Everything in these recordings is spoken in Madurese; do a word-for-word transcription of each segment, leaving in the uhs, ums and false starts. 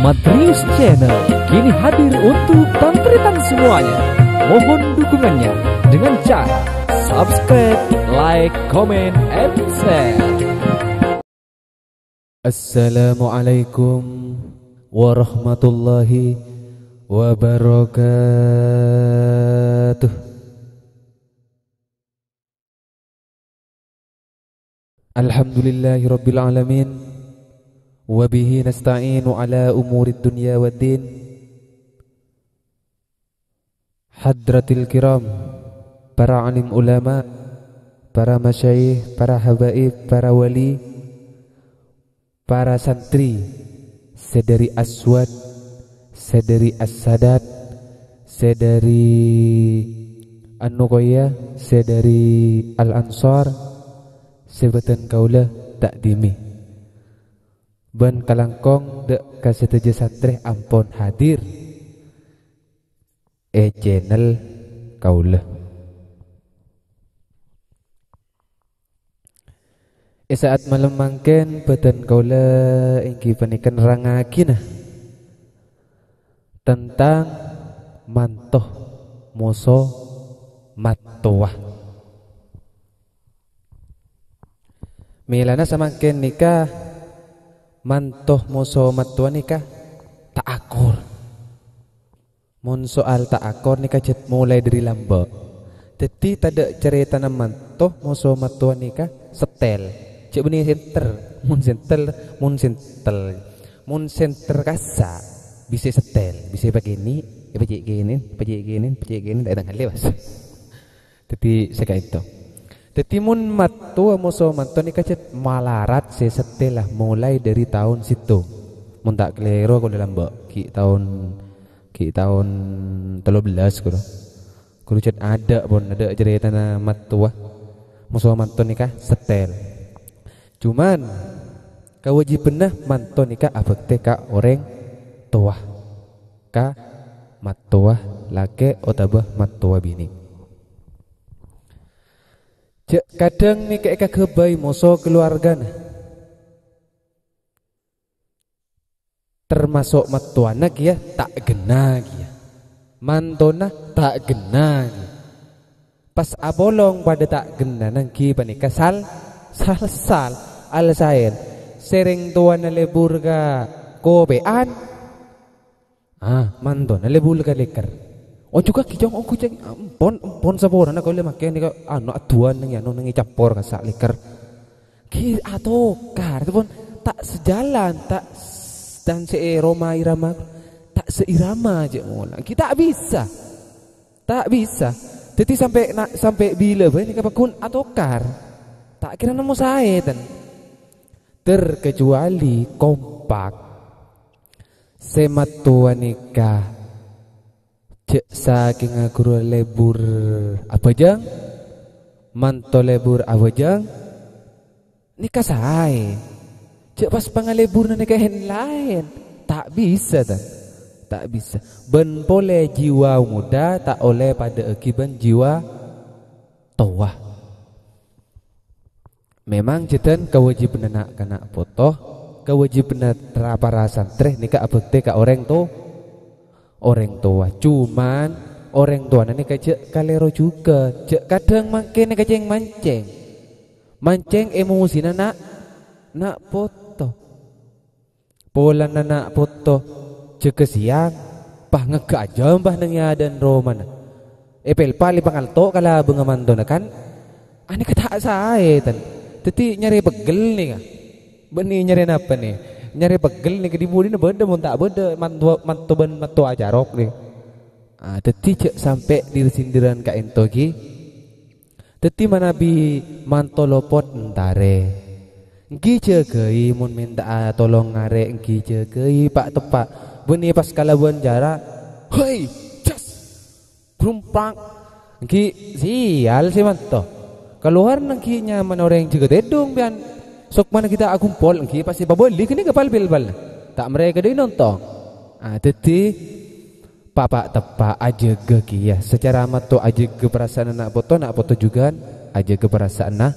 Matrius Channel kini hadir untuk tan-taretan semuanya. Mohon dukungannya dengan cara subscribe, like, comment, and share. Assalamualaikum warahmatullahi wabarakatuh. Alhamdulillahirabbil alamin. Wa bihi nasta'inu ala umurid dunya waddin. Hadratil kiram, para alim ulama, para masyayikh, para habaib, para wali, para santri, sè dhâri Aswad, sè dhâri As-Sadat, sè dhâri An-Nuqayyah, sè dhâri Al-Ansar, sè bâdhân kaulâ ta' dhimè. Bân kalangkong dhâ' ka sadhâjâ santrè ampon hadir è channel kaulâ. È sa'at malem mangkèn, bâdhân kaulâ èngghi panèka nerrangngaghinah tentang manto moso mattowa. Mèlana samangkèn nèka, manto moso mattowa nèka ta' akor. Mon soal ta' akor nèka jhât molaè dhâri lambâ'. Dhâddhi tadhâ' carètana manto moso mattowa nèka setel. Jhâ' bânnè senter. Mon senter, mon sentel. Mon senter kassa', bisa setel, bisa pakènè', pacè' kènè', pacè' kènè', pacè' kènè', ta' ètang halè, Mas. Dhâddhi, sè ka'dinto. Dhâddhi, mon mattowa moso manto nèka jhât malarat sè settèlla molaè dhâri taon sèttong. Mon ta' kalèro, kaulâ lambâ', ghi' taon, ghi' taon tello bellas, ghuru. Ghuru jhât adâ', pon, adâ' carètana mattowa moso manto nèka settel. Coma, kawâjibhânna manto nèka abhâktè ka orèng towa, ka mattowa lakè' otabâ mattowa binè'. Jhâ' kadhâng nèka èkaghâbây moso kalowargana. Tamaso' mattowana kèya ta' ghenna kèya. Mantona ta' ghenna kèya. Pas apolong padâ ta' ghenna, nangghing panèka sal-, sal-, sal-, al-saèn. Sè rèng towana lebur ka kopè'an, ah, mantona lebur ka lèkèr. Onjhughâghi, Cong, ongghu, Cong. Ampon, ampon, saporana kaulâ makè nèka, anu, aduwân neng, anu, neng campor kassa' lèkèr. Ghi' atokar, pon ta' sajalan, ta' s-, dan sè è Rhoma Irama, ta' sairama jhâ' mola. Ghi' ta' bisa. Ta' bisa. Dhâddhi sampè' na-, sampè' bilâ bhâi nèka paggun atokar. Ta' kèra nemmo saè, ten. Terkecuali kompak. Sè mattowa nèka jhâ' sakènga ghuru lebur abhâjâng, manto lebur abhâjâng, nèka saè. Jhâ' pas pangaleburna nèka èn-laèn. Ta' bisa, ta'? Ta' bisa. Bân polè jiwa muda ta' ollè padâ'âghi bân jiwa towa. Memang jhâdhân kawâjibhânna na'-kana' poto, kawâjibhânna ra-, para santrè nèka abhâktè ka orèng to-, orèng towa. Coma, orèng towana nèka jhâ' kalèro jhughân, jhâ' kadhâng mangkèn nèka cèng-mancèng. Mancèng emosina na', na' poto. Polana na' poto jâgâ sèyang, pas ngèghâ' ajâm, pas neng è adâ'na romana. Èpèlpal èpangalto' ka labângnga mantona, kan? Anèka ta' saè, ten. Dhâddhi nyarè pegghel nèka. Bânnè nyarè napa nè? Nyarè pegghel nèka, dhi-budhina bâdâ, mon ta' bâdâ manto, manto bân mattowa acarok nè. Ah, dhâddhi jhâ' sampè' dir-sindhiran ka'ènto ghi. Dhâddhi manabi manto lopot entarè. Èngghi jâgâi, mon mènta'a tolong ngarè', èngghi jâgâi pa'-teppa'. Bânnè pas kalabân jârâ, "Hei, jas! Grumpak!" Èngghi sèyal sè manto. Kalowar èngghi nyamana orèng jâgâ tèdung, pèyan. Sokmana ghi' ta' agumpol, èngghi pas èpabâli ghânèka pal-pèlpalna. Ta' marè kadhâi nontong. Ah, dhâddhi, pa'-teppa' ajâgâ kèya. Sacara matto ajâgâ parasaanna na' poto, na' poto jhughân ajâgâ parasaanna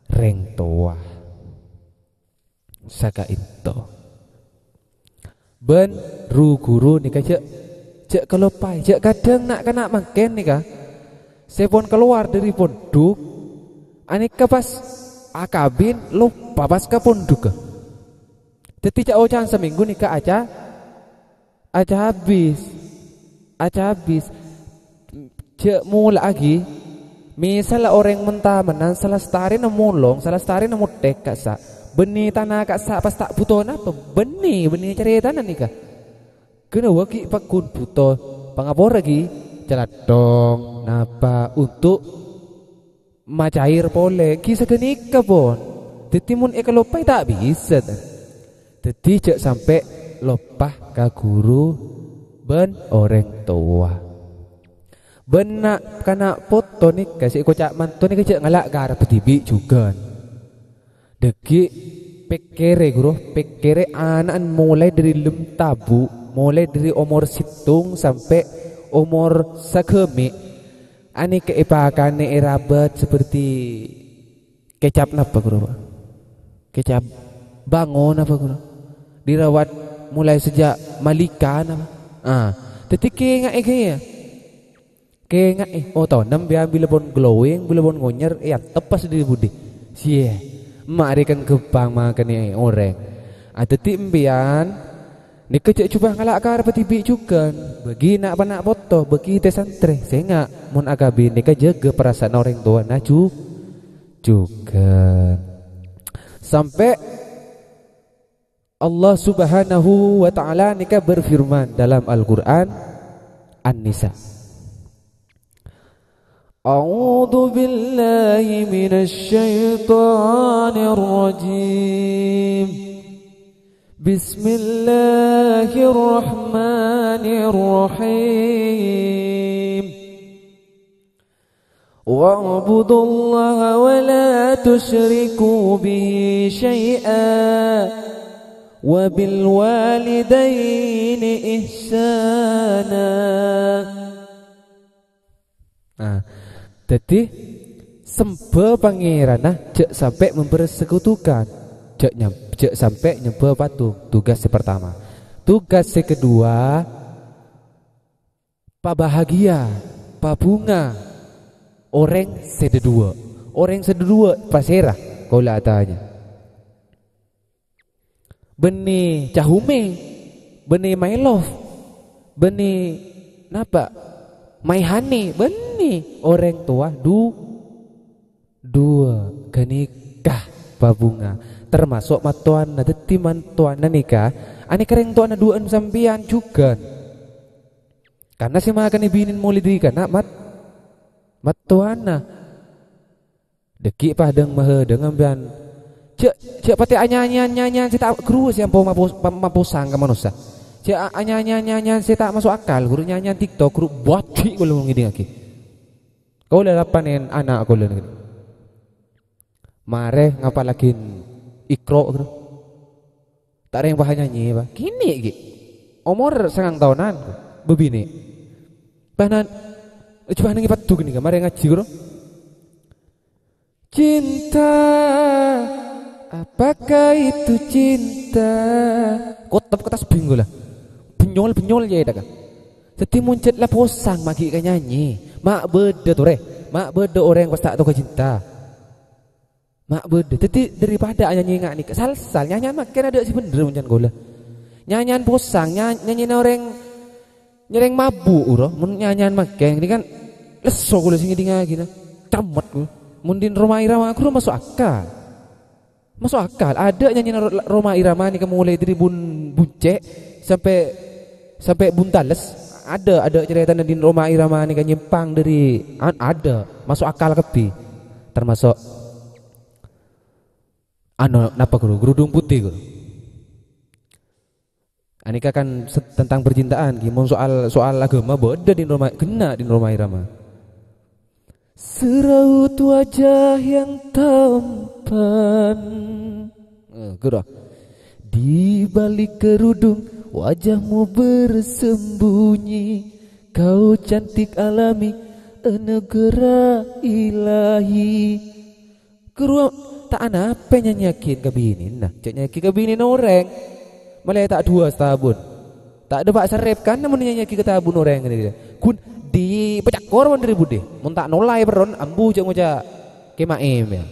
rèng towa. Saka'ènto. Bân ru-ghuru nèka jhâ', jhâ' kaloppaè, jhâ' kadhâng na'-kana' mangkèn nèka sè pon kalowar dhâri pondhuk, anèka pas akabin, loppa pas ka pondhugghâ. Dhâddhi ca'-oca'an samènggu nèka aca-, acabis. Acabis. Jhâ' mola'aghi. Misal orèng mon tamennan salastarèna molong, salastarèna mothèk ka'issa'. Bânnè tana ka'issa' pas ta' bhuto napa? Bânnè, bânnè carètana nèka. Ghânèka ghi' pagghun bhuto. Pangapora ghi? Calathong, napa, untuk macair polè, ghi saghânèka, pon. Dhâddhi, mon èkaloppaè, ta' bisa, ta? Dhâddhi, jhâ' sampè' loppa ka ghuru bân orèng towa. Bân na'-kana' poto nèka sè èkoca' manto nèka jhâ' ngala' ka arebbhâ dhibi' jhughân. Dhâggi' pèkkèrè, ghuru, pèkkèrè ana'na molaè dhâri lem tabu', molaè dhâri omor sèttong sampè' omor saghâmè'. Anèka èpakanè, èrabât seperti kecap napa, ghuru, Pak? Kecap bango napa, ghuru? Dirawat mulai sejak malika napa? Ah, dhâddhi kènga'è ghâ, yâ. Kènga'è, oh, tonem bi' ampon glowing, bi' ampon ngonyer, èantep pas dhi-budhi. Siye, ma' rèken ghâmpang makanè orèng. Ah, dhâddhi empèyan nèka jhâ' jhubâ ngala' ka arebbhâ dhibi' jhughân, bâgi na'-pana' poto, bâgi tè-santrè, sènga' mon akabin nèka jâgâ parasa'anna orèng towana jhu-, jhughân. Sampè' Allah Subhanahu wa Ta'ala nèka berfirman dalam Al-Qur'an, An-Nisa. أعوذ بالله من الشيطان الرجيم. بسم الله الرحمن الرحيم. واعبدوا الله ولا تشركوا به شيئا وبالوالدين إحسانا. Nah, dhâddhi, sembhâ Pangèranna, jhâ' sampè' mempersekutukan. Jhâ' nyam-, jhâ' sampè' nyembhâ patung. Tugas sè partama. Tugas sè kedua, pabahagia, pabhunga orèng sè dhâduwâ'. Orèng sè dhâduwâ' pasèra, kaulâ atanya. Bânnè Cahumè, bânnè My Love, bânnè napa? My Honey, bânnè orèng towa du-, duwâ' ghânèka pabhunga, tamaso' mattowana. Dhâddhi mattowana nèka, anèka rèng towana duwâ'ân sampèyan jhughân. Karna sè makanè binèn molaè dhâri kana' mat-, mattowana. Dhâggi' padhâng mahadhâng sampèyan. Jhâ', jhâ' patè anyanyian-nyanyian sè ta' ghuru sè ampo mapo-, pa-, maposang ka manossa. Jhâ' a-, anyanyian-nyanyian sè ta' maso' akal, ghuru nyanyian TikTok, ghuru bâdhi' kaulâ ngèdingngaghi. Kaulâ la panèn ana' kaulâ nèka. Marè ngapallaghi Iqra, ghuru. Ta' rèng paha nyanyi, Pa'. Kènè' ghi'. Omor sangang taonan, bâbinè'. Panan, jhubâ nèng èpaddu ghânèka, marè ngajhi, ghuru. Cinta, apakah itu cinta? Kotep kertas bingo la. Benyol-benyol ya, èdhâ, kan. Dhâddhi mon jhât la posang ma' ghi' ka nyanyi. Ma' bâdâ torè. Ma' bâdâ orèng pas ta' toka cinta. Ma' bâdâ. Dhâddhi daripada anyanyi nga' nèka. Sal-sal, nyanyian makkèna adâ' sè bhendher mon can kaulâ. Nyanyian posang, nya-, nyanyina orèng Nyarèng mabu', ghuru. Mon nyanyian makkè, ini kan lesso kaulâ sè ngèdingngaghi, nah. Camet kaulâ. Mon dhin Rhoma Irama, ghuru, maso' akal. Maso' akal. Adâ' nyanyina Ro-, Rhoma Irama nèka molaè dâri bun-, buncè' sampè', sampè' buntales. Adâ', adâ' carètana dhin Rhoma Irama nèka nyèmpang dâri, an-, adâ'. Maso' akal kabbhi. Tamaso', ano, napa, ghuru? Gerudung putih, ghuru. Anèka kan se-, tentang percintaan, ghi. Mon soal, soal aghâma, bâdâ dhin Rhoma, ghenna' dhin Rhoma Irama. Seraut wajah yang tampan. Eh, ghuru. Di balik kerudung wajahmu bersembunyi. Kau cantik alami, anugerah ilahi. Ghuru ta' anapè nyanyiyaghi ka binèna, jhâ' nyanyiyaghi ka binèna orèng. Malè ta' duwâ satabun. Ta' dâpa' serrep kan mon nyanya'aghi ka tabuna orèng ghânèka. Ghun dipacakor mon dâri budi. Mon ta' nola'è perron, ambu jâ' ngoca' Kè Ma'èm, yâ.